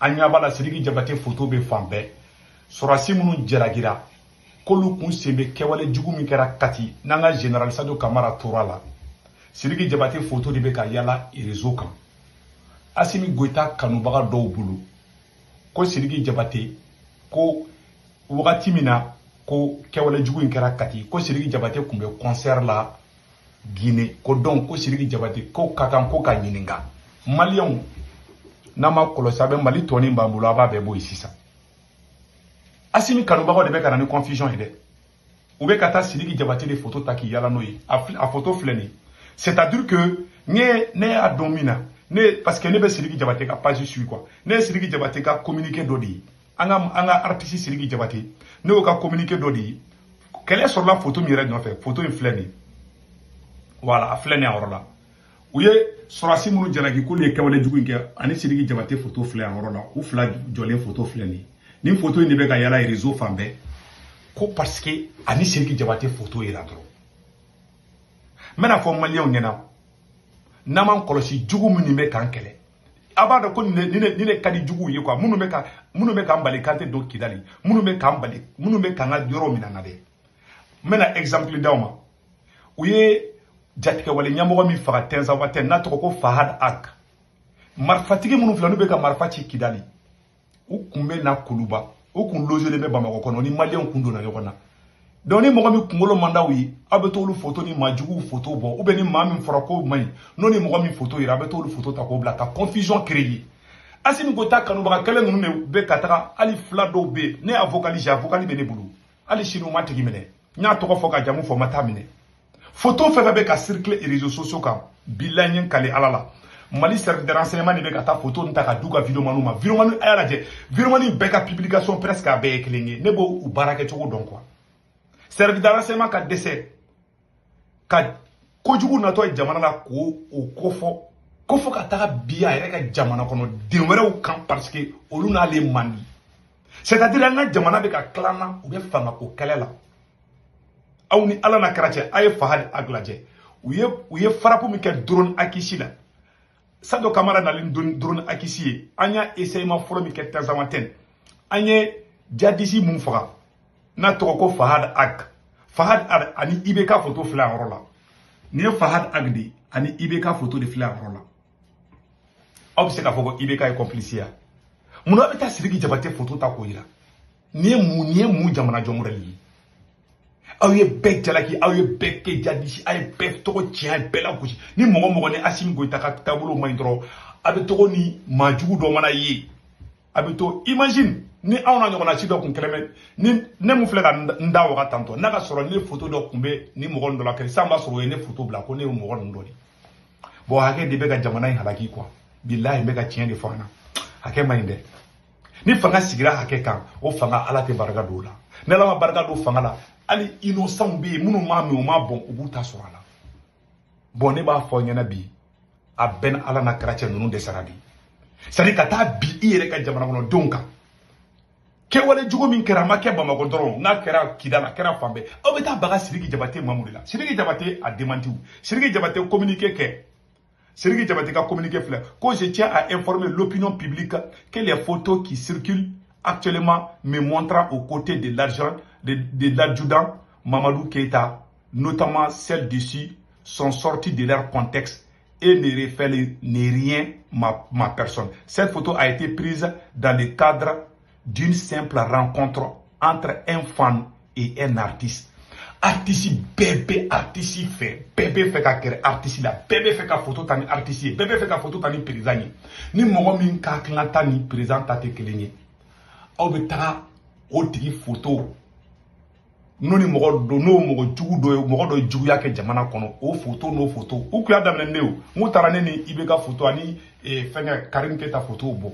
An ɲɛ b'a la, Sidiki Jabate photo bɛ fan bɛɛ. Sɔrɔdasi minnu jalakira k'olu kun sen bɛ kɛwale jugu min kɛra Kati, n'an ka général Sadio Kamara tora la, Sidiki Jabate photo de bɛ ka yala réseau kan. Asimi Goïta kanubaga dɔw bolo ko Sidiki Jabate, ko wagati min na ko kɛwale jugu in kɛra Kati, ko Sidiki Jabate tun bɛ concert la Guinée, ko donc ko Sidiki Jabate ko ka kan ko ka ɲininka. Maliyɛnw, n'an ma kɔlɔsi, a bɛ Mali tɔnin b'an bolo, a b'a bɛɛ bɔ yen sisan. Asimi kanubagaw de bɛ ka na ni confusion ye dɛ. U bɛ ka taa Sidiki Jabate de photo ta k'i yala n'o ye. A photo filɛ nin ye. C'est à dire que ne y'a dɔn min na ne, parce que ne bɛ Sidiki Jabate ka page suit quoi. Ne ye Sidiki Jabate ka communiqué dɔ de ye, an ka artiste Sidiki Jabate, ne y'o ka communiqué dɔ de ye. Kɛlɛ sɔrɔla photo min yɛrɛ nɔfɛ, photo in filɛ nin ye. Voilà, a filɛ nin ye a yɔrɔ la. U ye sɔrɔdasi minnu jalaki k'olu ye kɛwale jugu in kɛ, ani Sidiki Jabate photo filɛ yan yɔrɔ la. U fila jɔlen photo filɛ nin ye. Nin photo in de bɛ ka yala réseau fan bɛɛ, ko parce que ani Sidiki Jabate photo yira dɔrɔn. N bɛna fɔ maliyɛnw ɲɛna, n'an m'an kɔlɔsi, jugu minnu bɛ k'an kɛlɛ, a b'a dɔn ko nin de ka di juguw ye quoi. Minnu bɛ k'an bali k'an tɛ don Kidali, minnu bɛ k'an bali, minnu bɛ k'an ka yɔrɔ minɛ na dɛ. N bɛna exemple d'aw ma. U ye jatigɛwale ɲɛmɔgɔ min faga Tɛnzawatɛn, n'a tɔgɔ ko Fahad Ak, marifatigi minnu filɛ, n'u bɛ ka marifa ci Kidali, u kun bɛ na Kuluba, u kun logelen bɛ Bamakɔ kɔnɔ, ni maliyɛnw kun donna ɲɔgɔn na. Donc ni mɔgɔ min kunkolo man d'aw ye, aw bɛ t'olu photo ni maa juguw photo bɔ, ou bien ni maa min fɔra k'o man ɲi, n'o ni mɔgɔ min photo yira, a bɛ t'olu photo ta k'o bila ka confusion créer. Asimi Goïta kanubaga kɛlɛ ninnu de bɛ ka taga. Hali fila dɔw bɛ yen, ne y'a vocal, j'ai vocal bɛ ne bolo, hali sini u ma tigi minɛ. N y'a tɔgɔ fɔ ka jamu fɔ, ma taa minɛ. Photo fɛn fɛn bɛ ka circuler réseaux sociaux kan, bilahi, n ye n kale Ala la, Mali service de renseignement de bɛ ka taa photo nin ta ka d'u ka vidéoman ma. Vidéoman, a y'a lajɛ, vidéoman bɛɛ ka publication presque a bɛɛ ye kelen ye. Ne b'o u baara kɛcogo dɔn quoi. Service de renseignement ka dɛsɛ ka kojugu natɔ ye jamana la, k'o o kofɔ ko fɔ ka taga bi a yɛrɛ ka jamana kɔnɔ den wɛrɛw kan, parce que olu n'ale man di. C'est à dire an ka jamana bɛ ka tilan na, u bɛ fanga o kɛlɛ la. Aw ni Ala na kɛra cɛ, a ye Fahad Ag lajɛ. U ye frappe min kɛ drone Akisi la, Sadio Kamara nalen drone Akisi ye, an y'a essayement fɔlɔ min kɛ Tinzawatène, an ye djihadiste mun faga n'a tɔgɔ ko Fahad Ag. Fahad Ag ani IBK photo filɛ a yɔrɔ la. Nin ye Fahad Ag de ani IBK photo de filɛ a yɔrɔ la. Aw bɛ se k'a fɔ ko IBK ye complice ya. Munna aw bɛ taa Sidiki Jabate photo ta k'o yira? Nin ye mun jamana jɔ modèle ye? Aw ye bɛɛ jalaki, aw ye bɛɛ kɛ djihadiste, aw ye bɛɛ tɔgɔ tiɲɛ, a ye bɛɛ lagosi. Ni mɔgɔ mɔgɔ ni Asimi Goïta ka taabolo man ɲi dɔrɔn, a bɛ tɔgɔ ni maajugu dɔ mana ye, a bɛ to. Imagine ni anw na ɲɔgɔnna si dɔ kun kɛlɛ bɛ ni ne mun filɛ ka n da waga tantɔ, n'a ka sɔrɔ ne photo dɔ kun bɛ ni mɔgɔ ninnu dɔ la kɛ sisan, b'a sɔrɔ o ye ne photo bila ko ne ye mɔgɔ ninnu dɔ de. Bon, hakɛ de bɛ ka jamana in halaki quoi. Bilahi, n bɛ ka tiɲɛ de fɔ an na. Hakɛ man ɲi dɛ. Ni fanga sigira hakɛ kan, o fanga, Ala tɛ barika don o la. Ni Ala ma barika don fanga la, hali innocent bɛ yen minnu m'a min, u m'a bɔn, u b'u ta sɔrɔ a la. Bon, ne b'a fɔ aw ɲɛna bi, a bɛɛ ni Ala n'a kɛra cɛ, ninnu dɛsɛra de. C'est à dire ka taa bi i yɛrɛ ka jamana kɔnɔdenw kan. Kɛwale jugu min kɛra, a ma kɛ Bamakɔ dɔrɔn, n'a kɛra Kidal, a kɛra fan bɛɛ. Aw bɛ taa baga Sidiki Jabate Mamu de la. Sidiki Jabate a démenti. Sidiki Jabate communiqué kɛ. Sidiki Jabate ka communiqué filɛ, ko je tiens à informer l'opinion publique que les photos qui circulent actuellement me montrant aux côtés de l'argent de l'adjudant Mamadou Keita, notamment celle dessus, sont sorties de leur contexte et ne révèlent ni rien ma personne. Cette photo a été prise dans le cadre d'une simple rencontre entre un fan et un artiste. Artiste bɛɛ bɛ artiste fɛ, bɛɛ bɛ fɛ ka gɛrɛ artiste la, bɛɛ bɛ fɛ ka photo ta ni artiste ye, bɛɛ bɛ fɛ ka photo ta ni président ye. Ni mɔgɔ min ka hakilina ta ni président ta tɛ kelen ye, aw bɛ taga o tigi photo n'o ni mɔgɔ dɔ, n'o mɔgɔ jugu dɔ ye, mɔgɔ dɔ ye juguya kɛ jamana kɔnɔ, o photo n'o photo. U kun y'a daminɛ ne o n ko taara ne ni IBK photo ani fɛnkɛ Karim Keita photo bɔ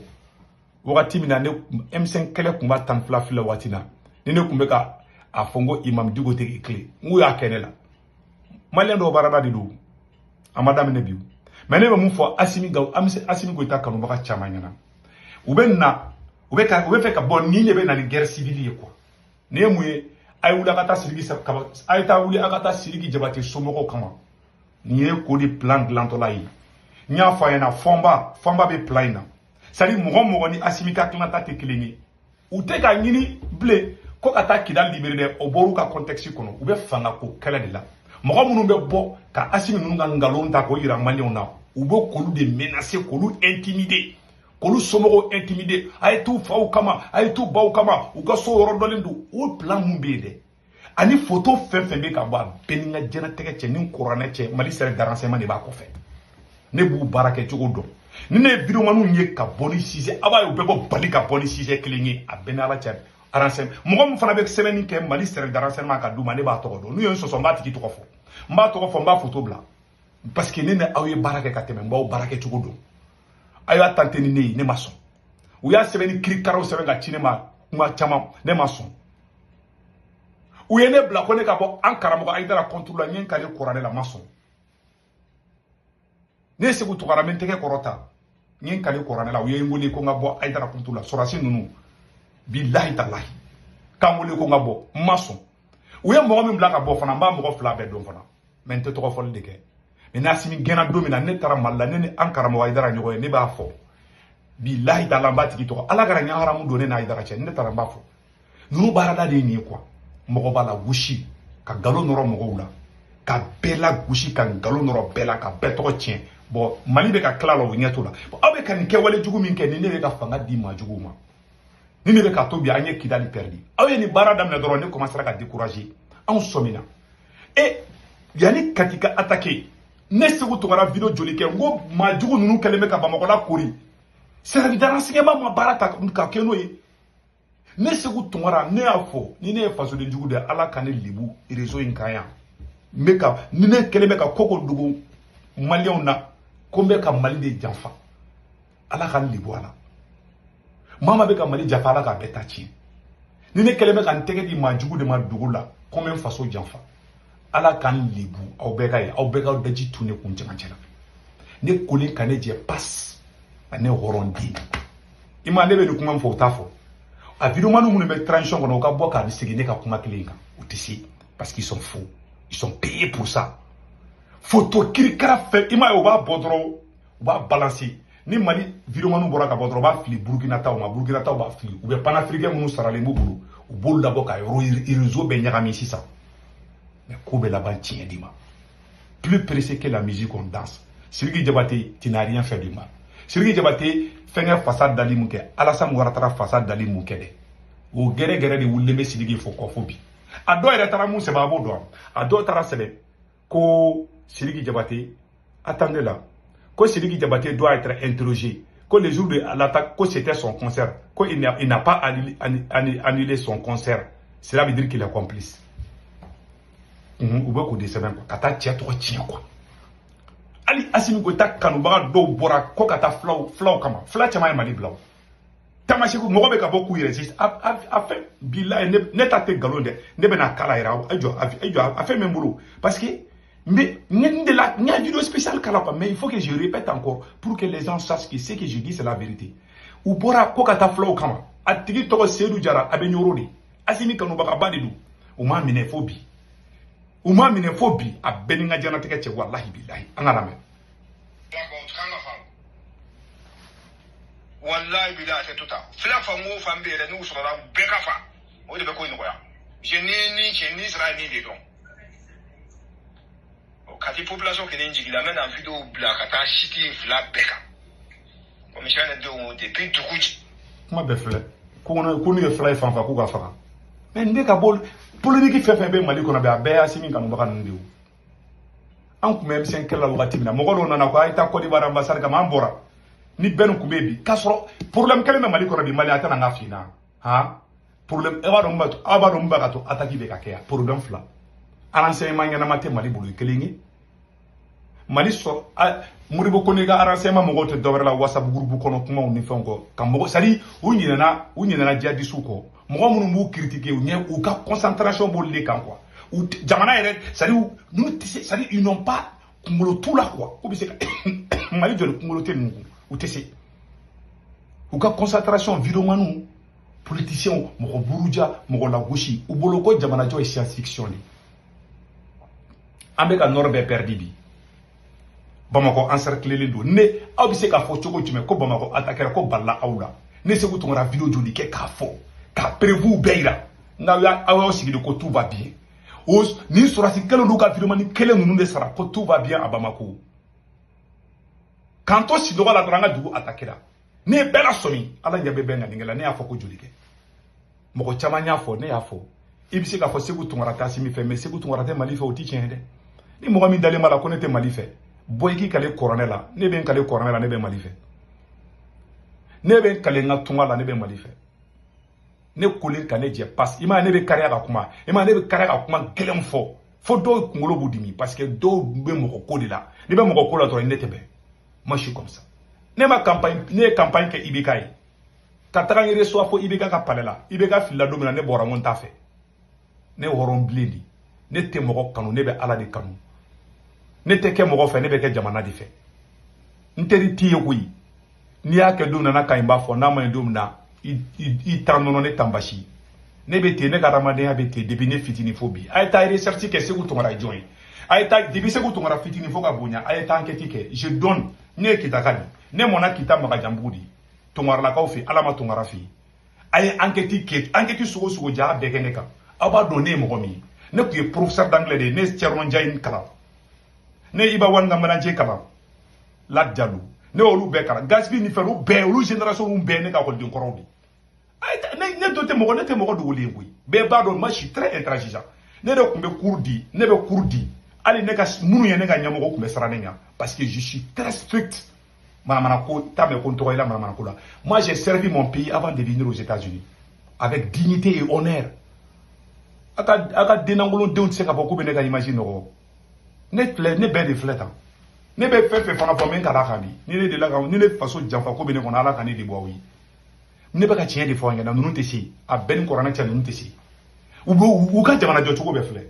wagati min na, ne M5 kɛlɛ kun b'a 12 filɛ waati na, ni ne kun bɛ ka a fɔ n ko Imam Dicko tɛ kile, n ko y'a kɛ ne la. Maliyɛn dɔw baarada de don, a ma daminɛ bi. Mais ne bɛ mun fɔ Asimi Gawo, Asimi Goïta kanubaga caman ɲɛna? U bɛ na, u bɛ fɛ ka bɔ nin de bɛ na ni guerre civile ye quoi. Nin ye mun ye? A ye wuli a ka taa Sidiki kaba, a ye taa wuli a ka taa Sidiki Jabate somɔgɔw kama. Nin ye ko de plan dilantɔla ye. N y'a fɔ a ɲɛna, fɔnba bɛ plan in na. C'est à dire mɔgɔ mɔgɔ ni Assimi ka hakilinata tɛ kelen ye, u tɛ ka ɲini bilen ko ka taa Kidali libérer dɛ. O bɔr'u ka contexte kɔnɔ, u bɛ fangako kɛlɛ de la. Mɔgɔ minnu bɛ bɔ ka Assimi ninnu ka nkalon ta k'o yira maliyɛnw na, u bɛ k'olu de menacer, k'olu intimider, k'olu somɔgɔw intimider: a ye t'u faw kama, a ye t'u baw kama, u ka so yɔrɔ dɔlen don. O plan mun bɛ yen dɛ, ani photo fɛn fɛn bɛ ka bɔ, a bɛɛ ni n ka diɲɛlatigɛ cɛ ni n kuranɛ cɛ, Mali service de renseignement de b'a kɔfɛ. Ne b'u baara kɛ cogo dɔn. Ni ne ye videomaniw ye ka bɔ ni sujet, a b'a ye u bɛɛ bɔ bali ka bɔ ni sujet kelen ye. A bɛɛ ni Ala cɛ, renseignement mɔgɔ min fana bɛ sɛbɛnni kɛ Mali service de renseignement ka d'u ma, ne b'a tɔgɔ dɔn. N'u ye n sɔsɔ, n b'a tigi tɔgɔ fɔ, n b'a tɔgɔ fɔ, n b'a photo bila, parce que ne ni aw ye baara kɛ ka tɛmɛ, n b'aw baara kɛ cogo dɔn. A y'a tante ni ne ye, ne ma sɔn. U y'a sɛbɛn ni kirikaraw sɛbɛn ka ci ne ma kuma caman, ne ma sɔn. U ye ne bila ko ne ka bɔ an karamɔgɔ Ayidara contre la, n ye n kale kuranɛ la, n ma sɔn. Ne ye Segu Tunkara, n bɛ n tɛgɛ kɔrɔta, n ye n kale kuranɛ la. U ye n wele ko n ka bɔ Ayidara contre la. Sɔrɔdasi ninnu, bilahi talahi, k'an wele ko n ka bɔ, n ma sɔn. U ye mɔgɔ min bila ka bɔ fana, n b'a mɔgɔ fila bɛɛ dɔn fana, mɛ n tɛ tɔgɔ fɔli de kɛ. Mɛ n'Asimi gɛnna don min na, ne taara Mali la, ne ni an karamɔgɔ Ayidara ɲɔgɔn ye, ne b'a fɔ, bilahi taala, n b'a tigi tɔgɔ. Ala kana ɲɛ don ne n'a Ayidara cɛ. Ne taara, n b'a fɔ ninnu baarada de ye nin ye quoi. Mɔgɔ b'a la gosi ka nkalon nɔrɔ mɔgɔw la, ka bɛɛ la gosi, ka nkalon nɔrɔ bɛɛ la, ka bɛɛ tɔgɔ tiɲɛ. Bon, Mali bɛ ka tila la, o ɲɛ t'o la. Aw bɛ ka nin kɛwale jugu min kɛ, ni ne bɛ ka fanga di maa juguw ma, ni ne bɛ ka to bi, an ye Kidali perdu. Aw ye nin baara daminɛ dɔrɔn, ne commencera ka décourager. Anw sɔmina e yanni Kati ka attaquer. Ne Segu Tunkara, vidéo joli kɛ n ko maa jugu ninnu kɛlen bɛ ka Bamakɔ la kori, service de renseignement ma baara ta ka kɛ n'o ye. Ne Segu Tunkara, ne y'a fɔ, ni ne ye fasoden jugu de ye, Ala ka ne lebu réseau in kan yan. N bɛ ka ni ne kɛlen bɛ ka ko dogo maliyɛnw na, ko n bɛ ka Mali de janfa, Ala ka n lebu a la. Maa maa bɛ ka Mali janfa, Ala k'a bɛɛ ta tiɲɛ. Ni ne kɛlen bɛ ka n tɛgɛ di maa jugu de ma dugu la, ko n bɛ n faso janfa, Ala ka n lebu. Aw bɛɛ ka ye, aw bɛɛ k'aw daji tu ne kun cɛmancɛ la. Ne kolen ka ne jɛ pas ne hɔrɔn den i ma. Ne bɛ nin kuma min fɔ, u t'a fɔ. A videomani minnu bɛ transition kɔnɔ, u ka bɔ k'a sigi ne ka kuma kelen kan, u tɛ se, parce qu'ils sont faux, ils sont payés pour ça. Photo kirikara fɛn i m'a ye, u b'a bɔ dɔrɔn, u b'a balancer. Ni Mali videomaniw bɔra ka bɔ dɔrɔn, u b'a fili Burukina taw ma, Burukina taw b'a fili. U bɛ panafricain minnu saralen b'u bolo, u b'olu labɔ ka yɔrɔ réseau bɛɛ ɲagami sisan. Mais ko bɛ laban tiɲɛ di ma. Plus pressé que la musique on danse. Sidiki Diabaté, tu n'as rien fait de mal. Sidiki Diabaté, fɛnkɛ fasa dali mun kɛ, Alassane Ouattara fasa dali mun kɛ dɛ, o gɛrɛ gɛrɛ de wulilen bɛ Sidiki fo kɔ fo bi. A dɔw yɛrɛ taara mun sɛbɛn, a b'o dɔn. A dɔw taara sɛbɛn ko Sidiki Diabaté, attendez là, ko Sidiki Diabaté doit être interrogé, que le jour de l'attaque, que c'était son concert, qu'il n'a pas annulé son concert, cela veut dire qu'il est complice. U bɛ k'o de sɛbɛn quoi, ka taa cɛ tɔgɔ tiɲɛ quoi. Hali Asimi Goyita kanubaga dɔw bɔra ko ka taa filaw filaw kama. Fila caman ye Mali bila o tamasegu, mɔgɔ bɛ ka bɔ k'u yɛrɛ sisan. A fɛn bilayi, ne ta tɛ nkalon dɛ, ne bɛna kala yɛrɛ. A jɔ, a jɔ, a fɛn bɛ n bolo, parce que n bɛ n de la, n ye vidéo spéciale kala quoi. Mais il faut que je répète encore pour que les gens sachent que ce que je dis, c'est la vérité. U bɔra ko ka taa filaw kama. A tigi tɔgɔ Seydou Jara, a bɛ Ɲoro de. Asimi kanubagaba de don. U m'a minɛ fo bi, u m'a minɛ fo bi. A bɛɛ ni n ka diɲɛlatigɛ cɛ, walahi bilahi. An ka lamɛn. Kan ka faamu, wallahi bilahi, a tɛ to tan. Fila fan o fan bɛ yɛrɛ, n'u sɔrɔla, bɛɛ ka fa, o de bɛ ko nɔgɔya. Je ni ni cɛ ni sara ni de dɔn Kati population kelen jigila. N bɛna vidéo bila ka taa site fila bɛɛ kan, commissaire denw depuis dugu. Kuma bɛɛ filɛ ko kɔnɔ ko n'u ye fila ye fan fan, k'u ka faga. Mais n bɛ ka bɔ polémique fɛn fɛn bɛ Mali kɔnɔ bi, a bɛɛ ye Asimi kanubaga ninnu de ye. An tun bɛ M5 kɛlɛ la wagati min na, mɔgɔ dɔw nana ko a ye taa Côte d'Ivoire ambassade kama, an bɔra ni bɛɛ nin tun bɛ yen bi. K'a sɔrɔ problème kelen bɛ Mali kɔnɔ bi, Mali a tɛna n ka f'i ɲɛna han. Problème, e b'a dɔn, aw b'a dɔn mun bɛ ka to attaque bɛ ka kɛ yan. Problème fila: renseignement ɲɛnama tɛ Mali bolo, kelen ye Mali sɔrɔ. Modibo Kone ka renseignement mɔgɔw tɛ dɔwɛrɛ la, WhatsApp groupe kɔnɔ kumaw ni fɛnw kɔ ka mɔgɔ, c'est à dire u ɲinɛna, u ɲinɛna djihadistes kɔ, mɔgɔ minnu b'u critiquer, u ɲɛ u ka concentration b'olu de kan quoi. U jamana yɛrɛ, c'est à dire ninnu tɛ se, c'est à dire ils n'ont pas, kunkolo t'u la quoi. K'u bɛ se ka Mali jɔ ni kunkolo tɛ ninnu kun, u tɛ se. U ka concentration, videomaniw, politiciens, mɔgɔ buruja, mɔgɔ lagosi. U bolo ko jamanajɔ ye science fiction de. An bɛ ka nord bɛɛ perdu bi. Bamakɔ encerclé don. Ne aw bɛ se k'a fɔ cogo jumɛn ko Bamakɔ attaquera, ko balila aw la? Ne Sékou Tounkara vidéo joli kɛ k'a fɔ, k'a preuve bɛɛ yira, n'aw aw y'aw sigi de ko tout va bien? O nin sɔrɔsi kelen n'u ka vidéoman kelen ninnu de sara ko tout va bien à Bamako. K'an to sunɔgɔ la dɔrɔn, an ka dugu attaquera. Ne ye bɛɛ lasɔmi, Ala ɲɛ bɛ bɛɛ ŋaninkɛ la. Ne y'a fɔ ko joli kɛ, mɔgɔ caman y'a fɔ, ne y'a fɔ. I bɛ se k'a fɔ Sékou Tounkara tɛ Assimi fɛ, mais Sékou Tounkara tɛ Mali fɛ, o ti tiɲɛ ye dɛ. Ni mɔgɔ min dalen b'a la ko ne tɛ Mali fɛ, bɔ i k'i kale kɔrɔnɛ la. Ne bɛ n kale kɔrɔnɛ la, ne bɛ Mali fɛ. Ne bɛ n kale n ka tunga la, ne bɛ Mali fɛ. Ne kolen ka ne jɛ parce i m'a ye, ne bɛ kariya ka kuma. I m'a ye, ne bɛ kariya ka kuma gɛlɛn fɔ fo dɔw kunkolo b'u dimi, parce que dɔw bɛ mɔgɔ ko de la. N'i bɛ mɔgɔ ko la dɔrɔn, ne tɛ bɛn. Moi, je suis comme ça. Ne ma campagne, ne ye campagne kɛ IBK ye ka taga n reçoit fo IBK ka palais la. IBK filila don min na, ne bɔra, n ko n t'a fɛ. Ne ye hɔrɔn bilen de. Ne tɛ mɔgɔ kanu, ne bɛ Ala de kanu. Ne tɛ kɛ mɔgɔ fɛ, ne bɛ kɛ jamana de fɛ. N teri t'i ye koyi. N'i y'a kɛ don min na, n'a ka ɲi, n b'a fɔ. N'a ma ɲi don min na, i ta nɔnɔ, ne tan basi. Ne bɛ ten, ne ka adamadenya bɛ ten depuis ne fitinin fo bi. A ye taa recherche kɛ, Sékou Tounkara ye jɔn ye? A ye taa depuis Sékou Tounkara fitinin fo ka bonya, a ye taa enquête kɛ. Je donne. Ne ye Kitaka de, ne mɔnna Kita Magajanbugu de, Tunkaralakaw fɛ, Ala ma Tunkara fɛ yen. A ye enquête kɛ, enquête sogo sogo ja bɛɛ kɛ ne kan, aw b'a dɔn ne ye mɔgɔ min ye. Ne tun ye professeur d'anglais de ye. Ne ye Thierno Ndiaye kalan, ne ye Iba One ka manager kalan, Lat Diallo, ne y'olu bɛɛ kalan, Gaspi ni fɛn olu bɛɛ, olu génération bɛɛ, ne ka ekɔliden kɔrɔw de. Ne dɔ tɛ mɔgɔ, ne tɛ mɔgɔ dogolen ye koyi. Bɛɛ b'a dɔn, moi, je suis très intransigeant. Ne de tun bɛ cours di, ne bɛ cours di. Hali ne ka minnu ye ne ka ɲɛmɔgɔ tun bɛ siran ne ɲɛ, parce que je suis très strict. Manamana ko t'a mɛn ko n tɔgɔ i la manamana ko la. Moi, j'ai servi mon pays avant de venir aux États-Unis avec dignité et honneur. A ka dennankolodenw tɛ se k'a fɔ k'u bɛ ne ka image nɔgɔ. Ne filɛ, ne bɛɛ de filɛ tan. Ne bɛ fɛn fɛn fana fɔ, n bɛ n kala kan bi. Ni ne delila ka ni ne faso janfa ko bɛ ne kɔnɔ, Ala ka ne de bɔ aw ye. Ne bɛ ka tiɲɛ de fɔ aw ɲɛna. Ninnu tɛ se a bɛɛ ni kɔrɔnɛ cɛ, ninnu tɛ se. U bɛ u ka jamana jɔ cogo bɛɛ filɛ.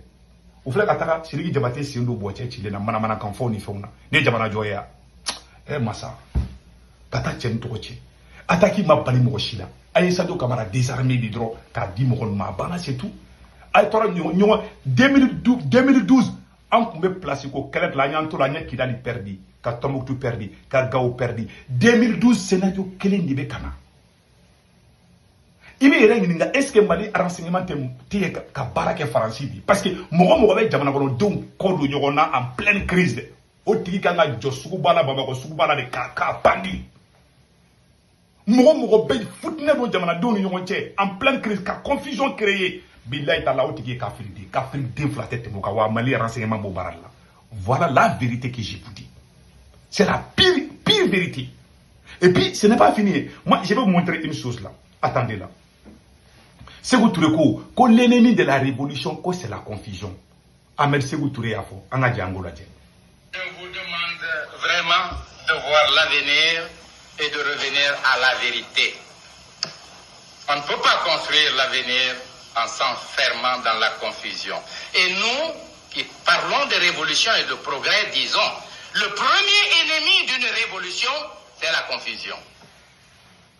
U filɛ ka taga Sidiki Jabate sen don bɔcɛ cilen na, manamanakan fɔw ni fɛnw na. Ne ye jamana jɔ ye ya ɛ masa ka taa cɛ ni tɔgɔ cɛ. Attaque ma bali mɔgɔ si la. A ye Sadio Kamara désarmé de dɔrɔn k'a di mɔgɔ ninnu ma, a banna, c'est tout. A ye tɔɔrɔ ɲɔgɔn 2012, an tun bɛ place ko kɛlɛ de la, an y'an to la, an ye Kidali perdu, ka Tombouctou perdu, ka Gao perdu. 2012 scénario kelen de bɛ ka na. I bɛ yɛrɛ ɲininka, est ce que Mali renseignement tɛ yen ka baara kɛ Faransi bi? Parce que mɔgɔ mɔgɔ bɛ jamana kɔnɔdenw kɔ don ɲɔgɔn na en pleine crise dɛ, o tigi kan ka jɔ suguba la, Bamakɔ suguba la de, k'a bandi. Mɔgɔ mɔgɔ bɛ futinɛ don jamanadenw ni ɲɔgɔn cɛ en pleine crise, ka confusion créer, bilayi ta la, o tigi ye kafiri den. Kafiri den fila tɛ tɛmɛ o kan. Wa Mali renseignement b'o baara de la. Voilà la vérité que je vous dis, c'est la pire pire vérité. Et puis ce n'est pas fini. Moi, je vais vous montrer une chose là. Attendez là. Sékou Touré ko l'ennemi de la révolution, ko c'est la confusion. Ahmed Sékou Touré y'a fɔ, an ka jɛ an k'o lajɛ. Je vous demande vraiment de voir l'avenir et de revenir à la vérité. On ne peut pas construire l'avenir en s'enfermant dans la confusion. Et nous, qui parlons de révolution et de progrès, disons, le premier ennemi d'une révolution, c'est la confusion.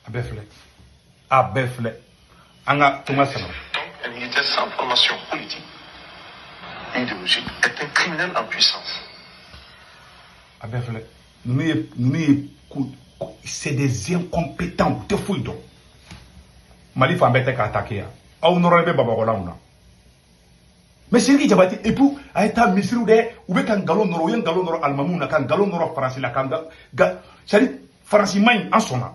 A bɛɛ filɛ, a bɛɛ filɛ, an ka tunga saba. Donc, un militaire sans formation politique, idéologique, est un criminel en puissance. A bɛɛ filɛ, ninnu ye ko c'est des incompétents, u tɛ foyi dɔn. Mali fan bɛɛ tɛ k'a attaquer yan, aw nɔrɔlen bɛ Bamakɔ la mun na? Mais Sidiki Jabate, et puis a ye taa misiriw dɛ, u bɛ ka nkalon nɔrɔ, u ye nkalon nɔrɔ alimamiw na, ka nkalon nɔrɔ Faransi la, ka nka c'est à dire Faransi man ɲi, an sɔnna.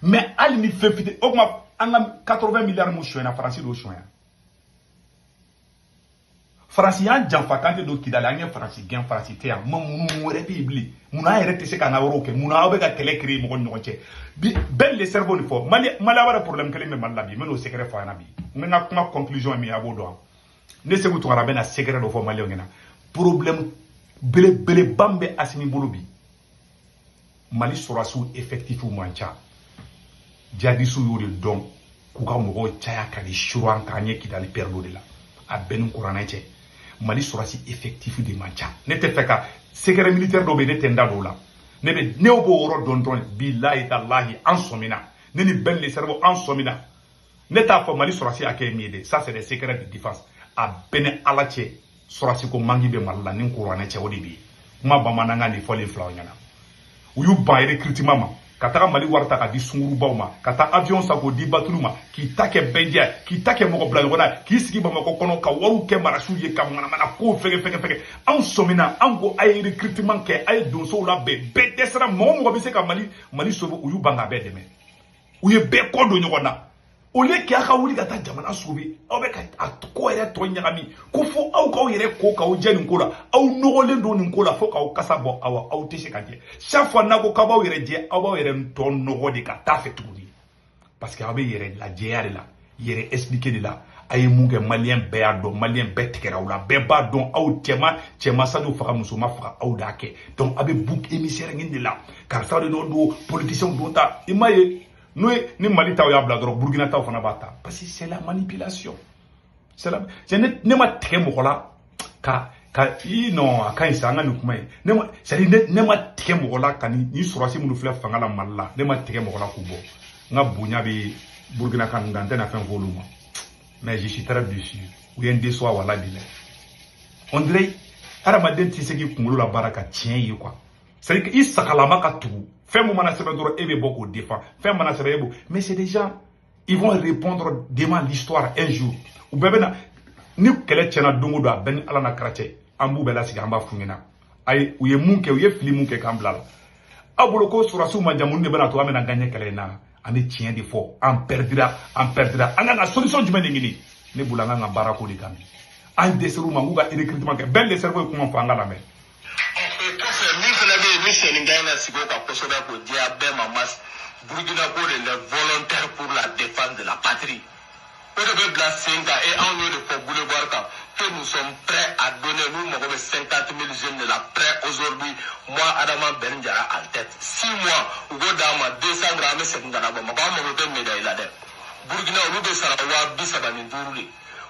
Mais hali ni fɛn fitini o tuma, an ka 80 milliards mun sonyɛna, Faransi d'o sonyɛ. Faransi y'an janfa k'an tɛ don Kidali, an ye Faransi gɛn, Faransi tɛ yan. Ma mun wɛrɛ bɛ yen bilen? Munna an yɛrɛ tɛ se k'an ka yɔrɔw kɛ? Munna aw bɛ ka kɛlɛ créer mɔgɔ ni ɲɔgɔn cɛ bi? Bɛɛ le cerveau nin fɔ Mali. Mali b'a problème kelen bɛ Mali la bi, n bɛ n'o secret fɔ a ɲɛna bi. N bɛ n ka kuma conclusion ye min ye, a b'o dɔn. Ne Sékou Tounkara bɛna secret dɔ fɔ Maliyɛnw ɲɛna. Problème belebeleba min bɛ Asimi bolo bi, Mali sɔrɔdasiw effectif man ca. Jihadisiw y'o de dɔn k'u ka mɔgɔw caya ka di suran k'an ye Kidali perdre de la. A bɛɛ ni kuranɛ cɛ, Mali sɔrɔdasi effectif de man ca. Ne tɛ fɛ ka secret militaire dɔ bɛ yen, ne tɛ n da don o la. Ne bɛ ne b'o yɔrɔ dɔn dɔrɔn. Bilahi talahi, an sɔmina, ne ni Ben le cerveau, an sɔmina. Ne t'a fɔ Mali sɔrɔdasi hakɛ ye min ye dɛ, ça, c'est des secrets de défense. A bɛɛ ni Ala cɛ, sɔrɔdasi ko manque bɛ Mali la ni kuranɛ cɛ, o de bɛ yen. Kuma bamanankan de fɔlen filaw ɲɛna. U y'u ban recrutement ma. Ka taga Mali wari ta k'a di sungurubaw ma, ka taa avion san k'o di batulu ma, k'i ta kɛ bɛnjɛ, k'i ta kɛ mɔgɔ bila ɲɔgɔn na, k'i sigi Bamakɔ kɔnɔ ka wariw kɛ marasiw ye ka manamana kow fɛgɛ fɛgɛ fɛgɛ. Anw sɔmina, anw ko a ye recrutement kɛ, a ye donsow labɛn, bɛɛ dɛsɛra, mɔgɔ mɔgɔ bɛ se ka Mali sauver, u y'u ban k'a bɛɛ dɛmɛ. U ye bɛɛ kɔ don ɲɔgɔn na. Au lieu k'a ka wuli ka taa jamana sauver, aw bɛ ka a ko yɛrɛ tɔ ɲagami, ko fo aw k'aw yɛrɛ ko k'aw jɛ nin ko la, aw nɔgɔlen don nin ko la fo k'aw kasa bɔ aw, aw tɛ se ka jɛ. Chaque fois n'a ko k'aw b'aw yɛrɛ jɛ, aw b'aw yɛrɛ tɔ nɔgɔ de ka taa fɛ tuguni. Parce que aw bɛ yɛrɛ lajɛya de la, yɛrɛ expliquer de la. A ye mun kɛ malien bɛɛ y'a dɔn, malien bɛɛ tigɛra aw la, bɛɛ b'a dɔn aw cɛ ma Sadio faga, muso ma faga, aw de y'a kɛ. Donc aw bɛ bouc émissaire ɲini de la, karisa de dɔ don, politicien don ta, i m'a ye. N'o ye ni Mali taw y'a bila dɔrɔn, Burkina taw fana b'a ta, parce que c'est la manipulation. C'est la c'est ne ma tigɛ mɔgɔ la ka i non a ka ɲi sa an ka nin kuma ye. Ne ma c'est à dire ne ma tigɛ mɔgɔ la ka ni sɔrɔsi minnu filɛ fanga la Mali la, ne ma tigɛ mɔgɔ la k'u bɔ. N ka bonya bɛ Burkina kan nka n tɛna fɛn fɔ olu ma. Mais je suis très déçu. U ye n déçoit walahi bilahi. On dirait hadamaden tɛ se k'i kunkolo la baara ka tiɲɛ ye quoi. C'est à dire que i sagalama ka tugu. Fɛn mun mana sɛbɛn dɔrɔn e bɛ bɔ k'o défend, fɛn mana sɛbɛn e b'o, mais c'est des gens, ils vont répondre devant l'histoire un jour. U bɛɛ bɛ na ni kɛlɛ tiɲɛna don o don, a bɛɛ ni Ala n'a kɛra cɛ, an b'u bɛɛ lasigi, an b'a f'u ɲɛna ayi u ye mun kɛ, u ye fili mun kɛ k'an bila la. Aw bolo ko sɔrɔdasiw ma jan, mun de bɛna to an bɛna gagner kɛlɛ in na? An bɛ tiɲɛ de fɔ, an perdira, an perdira. An kan ka solution jumɛn de ɲini? Ne bolo an kan ka baara ko de kan bi. An dɛsɛr'u ma k'u ka recrutement kɛ. Bɛɛ le cerveau ye kuma fɔ, an ka lamɛn. Kɔfɛ min fana bɛ yen ni sɛnɛga in na sigi o kan kosɛbɛ k'o diya bɛɛ ma, mas Burkina ko de les volontaires pour la défense de la patrie, o de bɛ bila sen kan. Et anw y'o de fɔ boulevard kan que nous sommes prêts à donner, nous mago bɛ 50 000 jeunes de la prêts aujourd'hui, moi Adama Ben Diarra en tête. 6 mois u k'o d'an ma, décembre an bɛ segin ka na Bamakɔ, an mago tɛ médaille la dɛ. Burkina olu bɛ sara 35 000 de,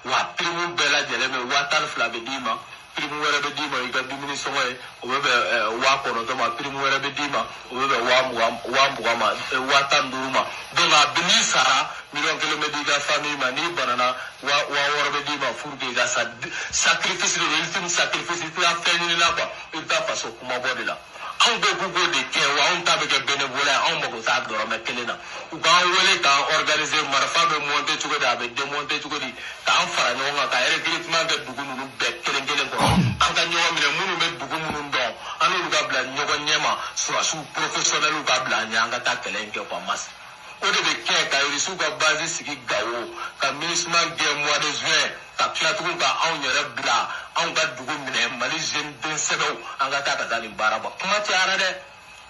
wa prime bɛɛ lajɛlen bɛ 12 000 bɛ d'i ma, prime wɛrɛ bɛ d'i ma i ka dumuni sɔngɔ ye, o bɛ bɛn 9 000 ma, prime wɛrɛ bɛ d'i ma o bɛ bɛn 20 000 ma, 15 000 ma. Donc a bɛ n'i sara 1 million bɛ di i ka famille ma, n'i banana 6 000 bɛ d'i ma pour que i ka sa. Sacrifice de don, ultime sacrifice, i tɛ taa fɛn ɲini la quoi, i bɛ taa faso kumabɔ de la. Anw ko k'u k'o de kɛ, wa anw ta bɛ kɛ bénévolat ye, anw mago t'a dɔrɔmɛ kelen na. U k'an wele k'an organiser, marifa bɛ monter cogo di, a bɛ démonter cogo di, k'an fara ɲɔgɔn kan ka recrutement kɛ dugu ninnu bɛɛ kelen kelen kɔnɔ, an ka ɲɔgɔn minɛ, minnu bɛ dugu minnu dɔn an n'olu ka bila ɲɔgɔn ɲɛ ma, sɔrɔdasiw professionnels ka bila an ɲɛ, an ka taa kɛlɛ in kɛ quoi. Mas o de bɛ kɛ ka Irisiw ka base sigi Gawo, ka MINUSMA gɛn mois de juin, ka tila tugun ka anw yɛrɛ bila anw ka dugu minɛ, Mali jeune den sɛbɛw, an ka taa nin baara ban. Kuma cayara dɛ,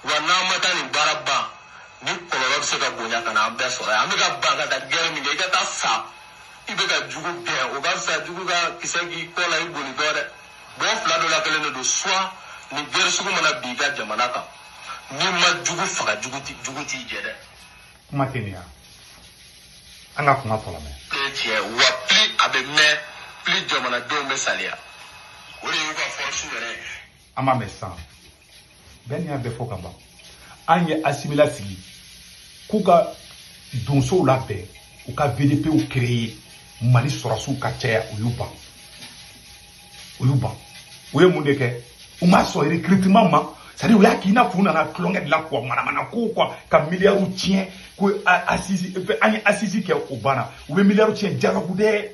wa n'an ma taa nin baara ban, ni kɔlɔlɔ bɛ se ka bonya ka na an bɛɛ sɔrɔ yan. An bɛ ka ban ka taa guerre min kɛ, i ka taa sa, i bɛ ka jugu gɛn, o ka fisa jugu ka kisɛ k'i kɔ la i bolitɔ dɛ. Bɔn fila dɔ la kelen de don, soit ni guerre sugu mana bin i ka jamana kan, n'i ma jugu faga, jugu t'i jɛ dɛ. Kuma tɛ nin ya, an ka kuma tɔ lamɛn. Tiɲɛ wa plus a bɛ mɛn, plus jamanadenw bɛ saliya, o de y'u ka force yɛrɛ ye. An b'a mɛn sisan, bɛɛ ni y'a bɛɛ fɔ ka ban. An ye Assimi lasigi k'u ka donsow labɛn, u ka VDPw créer, Mali sɔrɔsiw ka caya, u y'u ban, u y'u ban. U ye mun de kɛ? U ma sɔn recrutement ma. C'est-à-dire u y'a k'i n'a fɔ u nana tulonkɛ de la quoi, manamana ko quoi, ka miliyariw tiɲɛ ko assise, an ye assise kɛ o banna. U bɛ miliyariw tiɲɛ dialogue dɛ,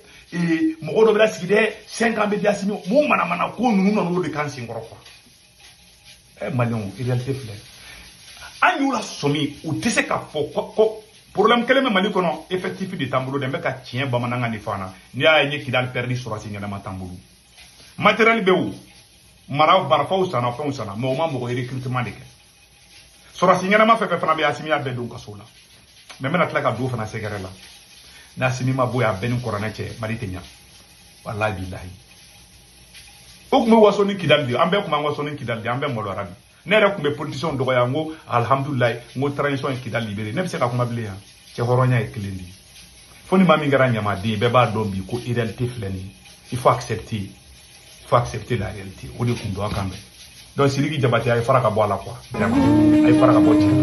mɔgɔ dɔ bɛ lasigi dɛ, 5 ans bɛ di Assimi, mun manamana ko ninnu nana o de k'an senkɔrɔ quoi. Maliyɛnw, réalité filɛ, an y'u lasɔmi, u tɛ se k'a fɔ ko problème kelen bɛ Mali kɔnɔ, effectif de t'an bolo dɛ. N bɛ ka tiɲɛ bamanankan de fɔ an na. N'i y'a ye n ye Kidali perdu, sɔrɔsi ɲɛnama t'an bolo, matériel bɛ o mara marifaw sanna, fɛnw sanna, mais o ma mɔgɔ recrutement de kɛ. Sɔrɔsi ɲɛnama fɛn fɛn fana bɛ Assimi y'a bɛɛ don kaso la, mais n bɛna tila ka don fana sɛgɛrɛ la. N'Assimi ma bɔ yen, a bɛɛ ni kuranɛ cɛ, Mali tɛ ɲa, walahi bilahi. O tun bɛ waso ni Kidali de ye, an bɛɛ tun b'an waso ni Kidali de ye, an bɛɛ maloyara bi. Ne yɛrɛ tun bɛ politicien dɔgɔya, n ko alihamudulilayi, n ko transition ye Kidali libéré. Ne bɛ se ka kuma bilen yan, cɛ hɔrɔnya ye kelen de ye. Fo ni maa min kɛra ɲamaden ye, bɛɛ b'a dɔn bi ko réalité filɛ nin ye. Il faut accepter, il faut accepter la réalité. O de kun don a kan bɛn. Donc Sidiki Diabaté, a ye fara ka bɔ a la quoi, vraiment a ye fara ka bɔ tiɲɛ na.